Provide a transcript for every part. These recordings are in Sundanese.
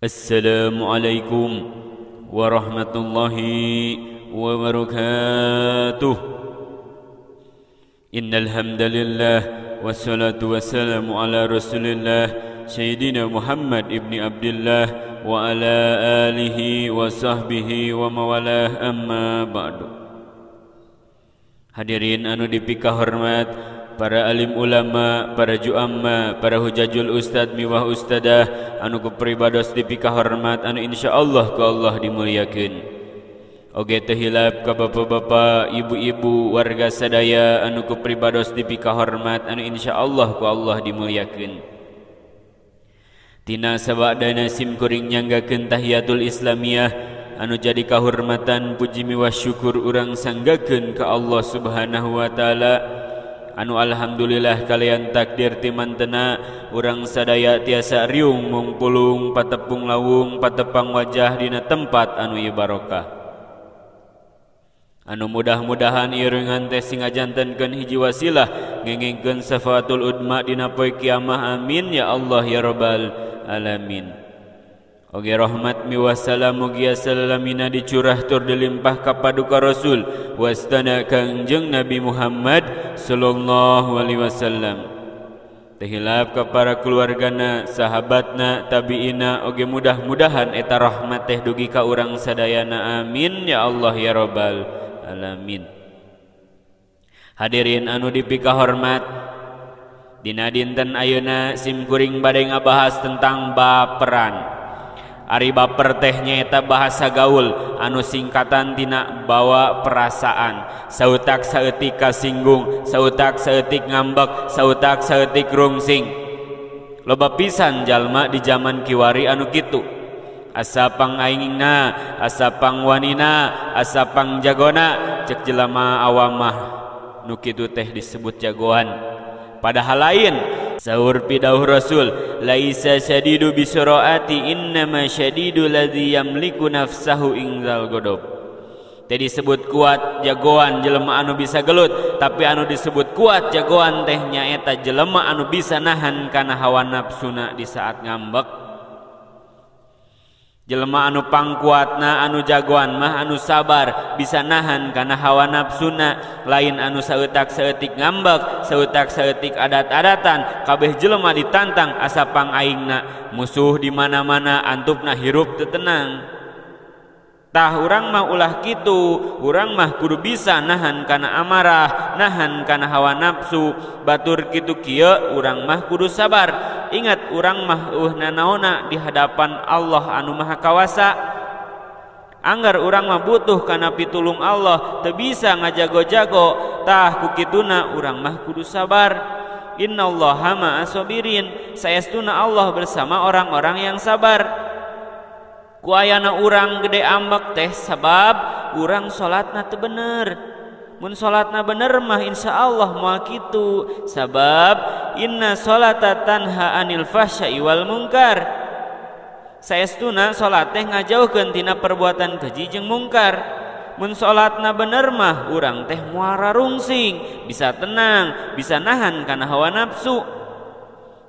Assalamualaikum warahmatullahi wabarakatuh. Innal hamdalillah wassalatu wassalamu ala Rasulillah Sayyidina Muhammad ibni Abdullah wa ala alihi wa sahbihi wa mawalah, amma ba'du. Hadirin anu dipikahormat, para alim ulama, para juamma, para hujajul ustad miwah ustadah anu ku pribados dipikahormat, anu insyaallah ku Allah dimuliakeun. Oge teu hilap ka bapak-bapak, ibu-ibu, warga sadaya anu ku pribados dipikahormat, anu insyaallah ku Allah dimuliakeun. Tina sabadana sim kuring nyanggakeun tahiyatul islamiyah anu jadi kahormatan puji miwah syukur urang sanggakeun ka Allah Subhanahu wa taala, anu alhamdulillah kalian takdir timantena urang sadaya tiasa riung mungpulung patepung lawung patepang wajah dina tempat anu ieu barokah, anu mudah-mudahan irengan teh singajantenkeun hiji wasilah ngengengkeun syafaatul udma dina poe kiamah, amin ya Allah ya rabbal alamin. Oge rahmat miwah salam mugia salamina dicurah tur dilimpah ka paduka Rasul wastana Kangjeng Nabi Muhammad sallallahu alaihi wasallam. Teu hilap ka para keluargana, sahabatna, tabiina, oge mudah-mudahan eta rahmat teh dugi ka urang sadayana, amin ya Allah ya rabbal alamin. Hadirin anu dipikahormat, dina dinten ayeuna sim kuring bade ngabahas tentang baperan. Ari baper teh nyaeta bahasa gaul anu singkatan tina bawa perasaan. Sautak saeutik kasinggung, sautak saeutik ngambek, sautak saeutik rungsing. Loba pisan jalma di zaman kiwari anu kitu. Asa pangaingna, asa pangwanina, asa pangjagona, cek jelema awam mah nu kitu teh disebut jagoan. Padahal lain. Sahur pidauh Rasul, laisa syadidu bisuraati innama syadidu ladzi yamliku nafsahu ingzal godob. Teh disebut kuat jagoan jelema anu bisa gelut, tapi anu disebut kuat jagoan teh nyaeta jelema anu bisa nahan kana hawa nafsuna di saat ngambek. Jelema anu pangkuatna, anu jagoan mah anu sabar, bisa nahan kana hawa nafsuna, lain anu saeutak saeutik ngambek, saeutak saeutik adat-adatan, kabeh jelema ditantang asa pangaingna, musuh di mana-mana antupna hirup teu tenang. Tah urang mah ulah kitu, urang mah kudu bisa nahan kana amarah, nahan kana hawa nafsu, batur kitu kieu urang mah kudu sabar. Ingat urang mah eueuh nanaona di hadapan Allah anu Maha Kawasa. Anggar urang mah butuh kana pitulung Allah, teu bisa ngajago-jago. Tah ku kituna urang mah kudu sabar. Innallaha ma'as sabirin, saestuna Allah bersama orang-orang yang sabar. Ku ayana urang gede ambek teh sabab urang salatna teu bener. Mun salatna bener mah insyaallah moal kitu, sabab inna salata tanha anil fahsya'i wal munkar. Saestuna salat teh ngajauhkeun tina perbuatan keji jeung mungkar. Mun salatna bener mah urang teh moal rarungsing, bisa tenang, bisa nahan kana hawa nafsu.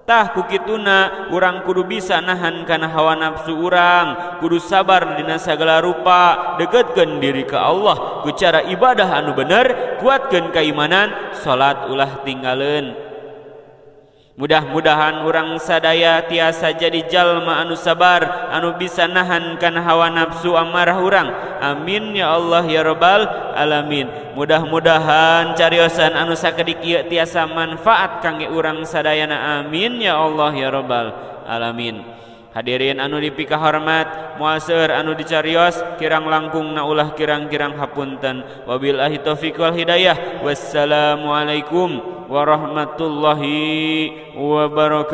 Tah ku kituna urang kudu bisa nahan kana hawa nafsu urang, kudu sabar dina sagala rupa, deketkeun diri ka Allah ku cara ibadah anu bener, kuatkeun keimanan, salat ulah tinggaleun. Mudah-mudahan urang sadaya tiasa jadi jalma anu sabar, anu bisa nahan kana hawa nafsu amarah urang. Amin ya Allah ya rabbal alamin. Mudah-mudahan cariosan anu sakedik ieu tiasa manfaat kangge urang sadayana. Amin ya Allah ya rabbal alamin. Hadirin anu dipikahormat, moal seueur anu dicarios, kirang langkung na ulah kirang-kirang hapunten. Wabillahi taufiq wal hidayah. Wassalamualaikum warahmatullahi wabarakatuh.